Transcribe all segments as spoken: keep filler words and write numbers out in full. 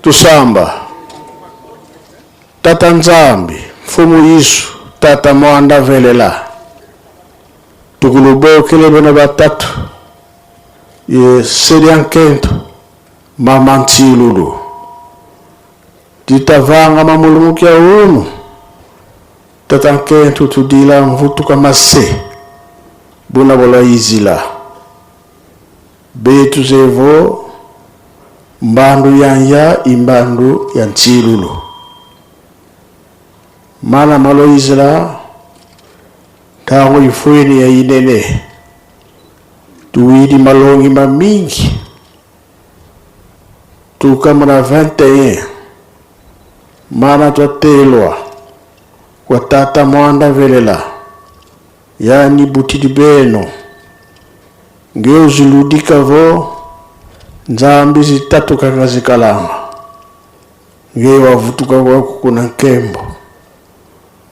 Tusamba. Tata Nzambi, Mfumu Yesu, Tata Mwanda Velela, tukulubokele beno batatu, ye se dia nkento, Mama Nsilulu. Ditavangama mu lumbu kia unu, Tata Nkento tudila mvutuka mase, buna bo lwayizila. Beto zeye vo, mbandu yaya i mbandu ya nsilulu. Mana ma lwayizila, ntangu ifweni ya inene. Tuwidi malongi mamingi. Tuka muna vingt et un, mana twatelwa kwa Tata Mwanda Velela, yandi butidi beno. Nge uziludika vo, Nzambi zitatu kaka zikalanga. Nge wavutuka kwaku kuna nkembo.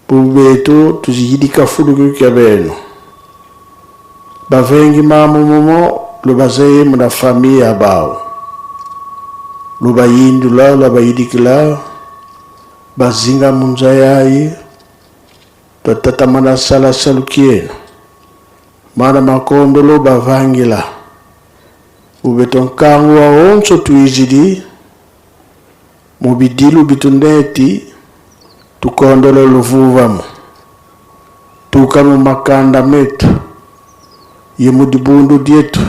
Bubu beto tuzidika fulu kia beno. Bavengi mambu momo lubazeye muna famille ya bawu. Lubayindula, lubayidikila, bazinga mu nza yayi, twatatamana sala salu kieno. Mana makondolo bavangila. Bu beto nkangu wawonso twizidi, mu bidilu bi tuneti, tukondolo luvuvamu. Tuka mu makanda meto, ye mu dibundu dieto,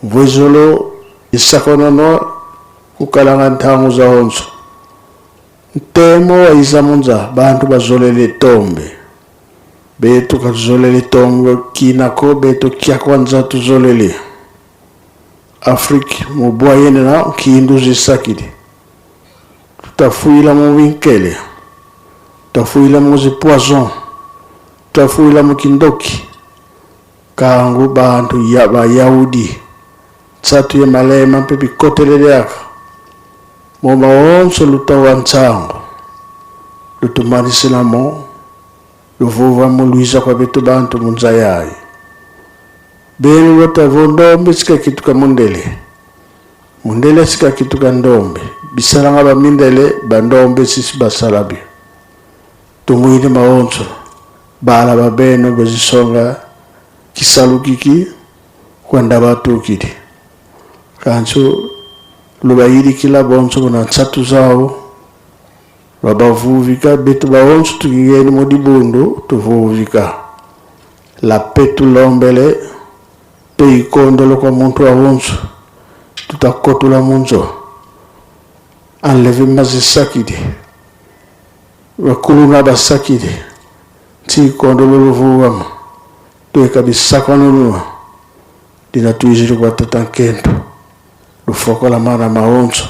mvwezolo ye sakonono kukalanga ntangu zawonso. Ntemo wayiza mu nza, bantu bazolele tombe. Beto ka tuzolele tombe kina ko, beto kia kwa nza tuzolele. Afrique, mu bwa yenina nkindu zisakidi. Tutafwila mu binkele. Tutafwila mu zi poison. Tutafwila mu kindoki. Kangu bantu ya Bayahudi, nsatu ye malema mpe bikotele diaka. Mo mawonso luta wa nsangu. Lutumanisina mo. Luvuvamu lwiza kwa beto bantu mu nza yayi. Beno lwata vo ndombe si kakituka mundele. Mundele si kakituka ndombe. Bisalanga ba mindele, bandombe si, si basala bio. Tumwini mawonso. Bala ba beno bazisonga kisalu kiki, kwanda batukidi. Kansi lubayidikila bonso muna nsatu zawu. Lwabavuvika, beto bawonso tukigeni mu dibundu, tuvuvika. La paix tulombele, paix ikondolo kwa muntu wawonso. Tuta kotula mu nzo. Enlèvement zisakidi. Bakuluna basakidi. Nsi ikondolo luvuvama. Tweka bisakanunu. Dina twizidi kwa Tata Nkento. Lufokola mana mawonso.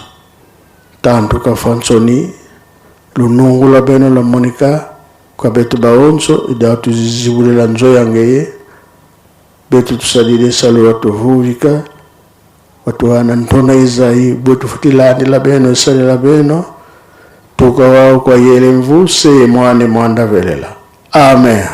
Tantu kafwa nsoni, lunungu lwa beno lwamonika kwa beto bawonso, i diau tuzibudila nzo ya ngeye. Beto tusadidi salu, watuvuvika, watuhana ntona izayi, bwe tufweti landila beno, sadila beno. Tuka wau kwa yele mvu, se ye mwane mwanda velela. Amen.